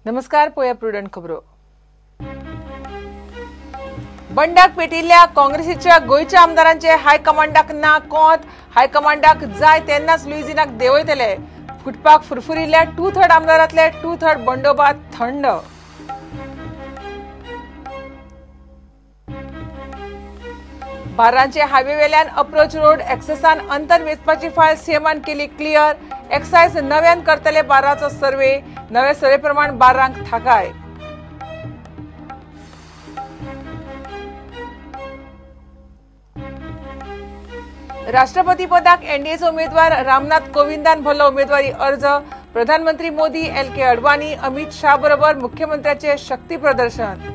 नमस्कार, पोया प्रुडंट खबरो. बंडाक पेटिल्ल्या काँग्रेसीच्या गोंयच्या आमदारांचे हायकमांडाक ना कोंत. हायकमांडाक जाय तेन्नाच लुईजिनाक देंवयतले. फुटपाक फुरफुरिल्ल्या 2/3 आमदारांतले 2/3 बंडोबाद थंड. बार्रांचे हायवेवेल्यान अप्रोच रोड एक्सेसान अंतर वेचपाची फायल सीएमान केली क्लियर. एक्सायज नव्यान करतले बार्राचो सर्वे. नव्या सर्वे प्रमाण बार्रांक थाकाय. राष्ट्रपती पदाक एनडीएचो उमेदवार रामनाथ कोविंदान भरलो उमेदवारी अर्ज. प्रधानमंत्री मोदी, एल के अडवाणी, अमित शाह बरोबर मुख्यमंत्र्याचे शक्ती प्रदर्शन.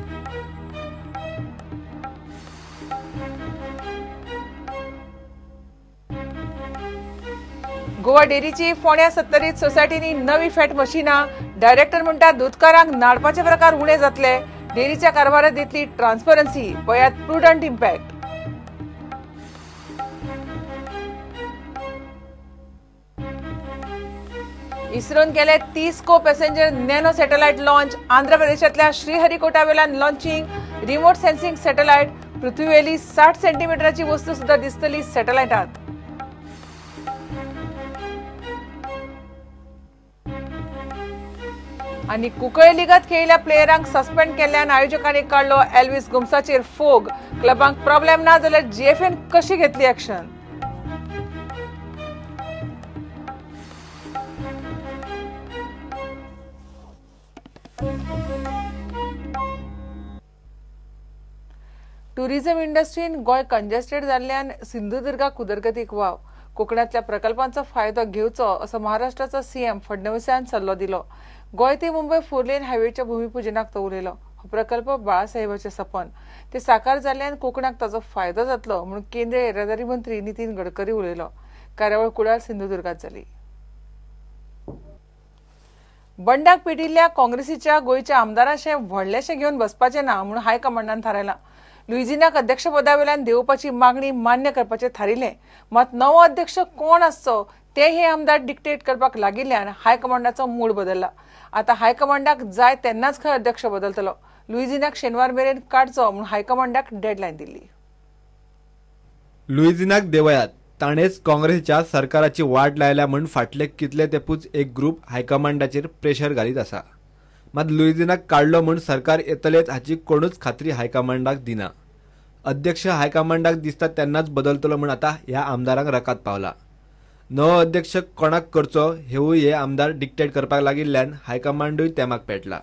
गोवा डेअरीची फोण्या सत्तरीत सोसायटींनी नवी फॅट मशिनां. डायरेक्टर म्हणटा दुदकारांक नाडपाचे प्रकार उणे जातले. डेअरीच्या कारभारात दितली ट्रान्सपरन्सी. पळयात प्रुडंट इम्पॅक्ट. इस्रोन केले 30 को passenger nano satellite launch. Andhra प्रदेशांतल्या श्रीहरिकोटावेल्यान लॉन्चिंग. Remote sensing satellite. पृथ्वीवेली 60 सेंटीमिटराची वस्तू सुद्धा दिसतली सॅटेलायटात. आनी कुंकळे लिगांत खेळिल्ल्या प्लेयरांक सस्पेंड केल्ल्यान आयोजकांनी काडलो एल्विस गोम्साचेर फोग. क्लबांक प्रॉब्लेम ना जाल्यार जीएफएन कशी घेतली एक्शन? टुरिझम इंडस्ट्रीन गोंय कंजेस्टेड जाल्ल्यान सिंधुदुर्गाक उदरगतीक वाव. कोकणांतल्या प्रकल्पांचो फायदो घेवचो असो महाराष्ट्राचो सीएम फडणवीसान सल्लो दिलो. गोंय ते मुंबय 4 लेन हायवेच्या भूमिपूजनाक तो उलयलो. हो प्रकल्प बाळासाहेबाचें सपन, ते साकार जाल्ल्यान कोकणाक ताचो फायदो जातलो म्हणून केंद्रीय येरादारी मंत्री नितीन गडकरी उलयलो. कार्यावळ कुडाळ सिंधुदुर्गात जाली. बंडाक पेटिल्ल्या काँग्रेसीच्या गोंयच्या आमदारांशें व्हडलेशें घेवन बसपाचें ना म्हणून हायकमांडान थारायलां. लुईजिनाक अध्यक्षपदावेल्यान देंवपाची मागणी मान्य करपाचें थारिल्लें. मात नवो अध्यक्ष कोण आसचो ते हे आमदार डिक्टेट करपाक लागिल्ल्यान हायकमांडाचो मूड बदलला. आतां हायकमांडाक जाय तेन्नाच खंय अध्यक्ष बदलतलो. लुईजिनाक शेनवार मेरेन काडचो म्हणून हायकमांडाक डेडलायन दिल्ली. लुईजिनाक देवयात, ताणेच काँग्रेसीच्या सरकाराची वाट लायल्या म्हूण फाटले कितले तेपूच एक ग्रुप हायकमांडाचेर प्रेशर घालीत आसा. मात लुईजिनाक काडलो म्हूण सरकार येतलेच हाची कोणूच खात्री हायकमांडाक दिना. अध्यक्ष हायकमांडाक दिसता तेन्नाच बदलतलो म्हूण आतां ह्या आमदारांक रकाद पावला. नवो अध्यक्ष कोणाक करचो हेवूय हे आमदार डिक्टेट करपाक लागिल्ल्यान हायकमांडूय तेमाक पेटला.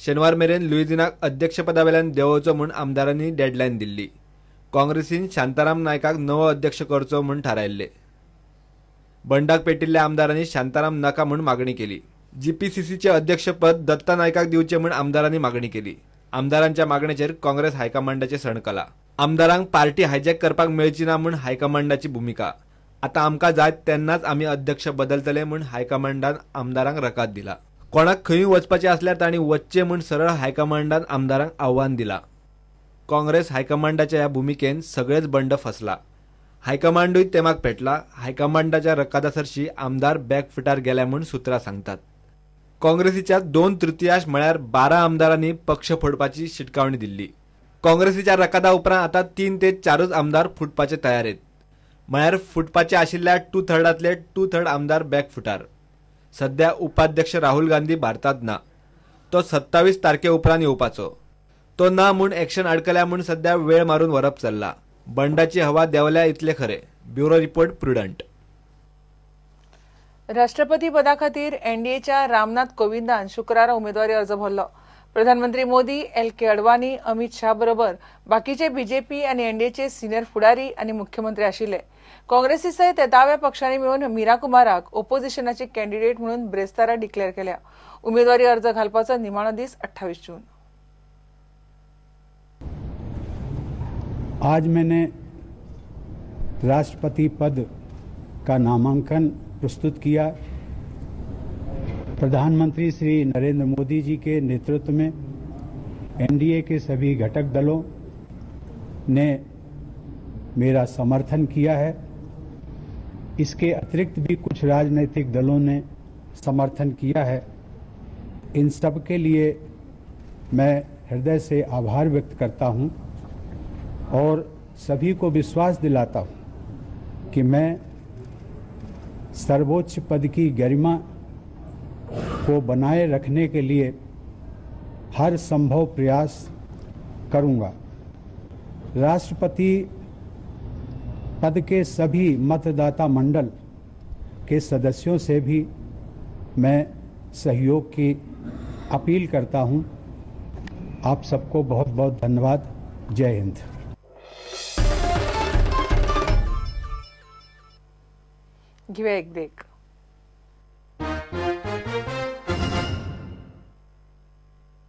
शेनवार मेरेन लुईजिनाक अध्यक्षपदावेल्यान देंवोवचो म्हूण आमदारांनी डेडलायन दिल्ली. काँग्रेसीन शांताराम नायकाक नवो अध्यक्ष करचो म्हूण थारायल्ले. बंडाक पेटिल्ल्या आमदारांनी शांताराम नाका म्हूण मागणी केली. जीपीसीसीचे अध्यक्षपद दत्ता नायकाक दिवचें म्हूण आमदारांनी मागणी केली. आमदारांच्या मागणेचेर काँग्रेस हायकमांडाचें सणकला. आमदारांक पार्टी हायजॅक करपाक मेळची ना म्हूण हायकमांडाची भुमिका. आतां आमकां जाय तेन्नाच आमी अध्यक्ष बदलतले म्हूण हायकमांडान आमदारांक रकाद दिला. कोणाक खंयूय वचपाचें आसल्यार तांणी वचचें म्हूण सरळ हायकमांडान आमदारांक आव्हान दिला. काँग्रेस हायकमांडाच्या ह्या भुमिकेन सगळेच बंड फसला. हायकमांडूय तेमाक पेटला. हायकमांडाच्या रकादा सरशी आमदार बॅकफुटार गेल्या म्हूण सुत्रां सांगतात. काँग्रेसीच्या 2/3 म्हळ्यार 12 आमदारांनी पक्ष फोडपाची शिटकावणी दिल्ली. काँग्रेसीच्या रकादा उपरांत आतां 3 ते 4 आमदार फुटपाचे तयारेत. म्हळ्यार फुटपाचे आशिल्ल्या 2/3 2/3 आमदार बॅकफुटार. सध्या उपाध्यक्ष राहुल गांधी भारतात ना. तो 27 तारखे उपरांत येवपाचो. तो ना म्हूण एक्शन अडकल्या म्हूण सध्या वेळ मारून व्हरप चल्ला. बंडाची हवा देंवल्या इतले खरें. Bureau report, Prudent. राष्ट्रपती पदा खातीर एनडीएच्या रामनाथ कोविंदान शुक्रारा उमेदवारी अर्ज भरलो. प्रधानमंत्री मोदी, एल के अडवाणी, अमित शाह बरोबर बाकीचे बीजेपी आनी एनडीएचे सिनियर फुडारी आनी मुख्यमंत्री आशिल्ले. काँग्रेसी सयत दाव्या पक्षांनी मेळून मीरा कुमाराक ओपोजिशनाची कॅन्डिडेट म्हणून ब्रेस्तारा डिक्लेअर केल्या. उमेदवारी अर्ज घालपाचो निमाणो दीस 28 जून. आज मैंने राष्ट्रपति पद का नामांकन प्रस्तुत किया। प्रधानमंत्री श्री नरेंद्र मोदी जी के नेतृत्व में एनडीए के सभी घटक दलों ने मेरा समर्थन किया है। इसके अतिरिक्त भी कुछ राजनीतिक दलों ने समर्थन किया है। इन सब के लिए मैं हृदय से आभार व्यक्त करता हूं और सभी को विश्वास दिलाता हूं कि मैं सर्वोच्च पद की गरिमा को बनाए रखने के लिए हर संभव प्रयास करूंगा। राष्ट्रपति पद के सभी मतदाता मंडल के सदस्यों से भी मैं सहयोग की अपील करता हूं। आप सबको बहुत बहुत धन्यवाद। जय हिंद। घेऊया एक ब्रेक।